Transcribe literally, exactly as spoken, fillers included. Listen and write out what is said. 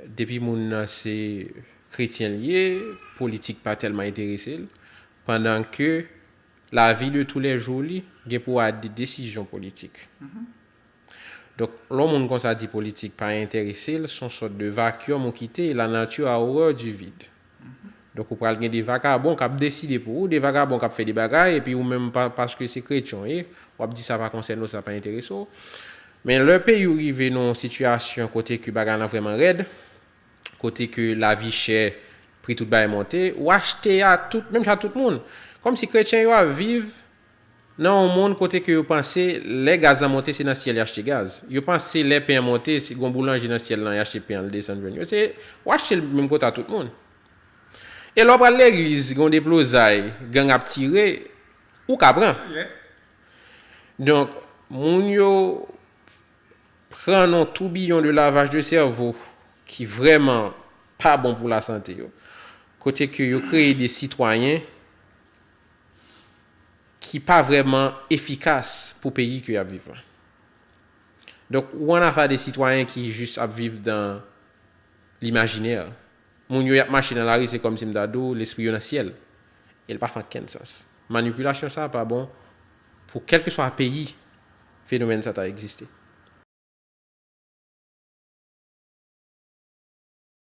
Depi moun nan se kretyen l ye, politik pa tèlman enterese l, pandan ke lavi de toulèjou li gen pou wè de desizyon politik. Donk, lè yon moun konsa di politik pa enterese l, se yon sòt de vacuum ou kite, la nature a horreur du vide. Donk, ou pral gen de vakabon k ap deside pou ou, de vakabon k ap fè de bagay, epi ou menm, pa, paske se kretyen w ye, w ap di sa pa konsène w, sa pa enterese w. Men lè peyi w rive nan yon sitiyasyon kote ke bagay lan vrèman rèd, kote ke lavi chè, pri tout bagay monte, ou achte a tout, menm jan tout moun. Kòmsi kretyen yo ap viv nan yon mond kote ke yo panse lè gaz lan monte, se nan syèl y achte gaz. Yo panse lè pen an monte, se gon boulanje nan syèl lan y achte pen an, l desann jwenn yo. Se, ou achte l menm kote a tout moun. E lè w pral legliz, gon deplozay, gang ap tire, ou ka pran. Donk, moun yo pran nan toubiyon de lavaj de sèvo ki vrèman pa bon pou lasante yo, kote ke yo kreye de sitwayen ki pa vrèman efikas pou peyi ke y ap viv lan. Donk, ou ann afè de sitwayen ki jis ap viv dan limajinè. Moun yo y ap mache nan lari, se kòmsi m ta di w, lespri yo nan syèl. E l pa fè okenn sans. Manipilasyon sa a pa bon pou kèlkeswa peyi fenomèn sa ta egziste.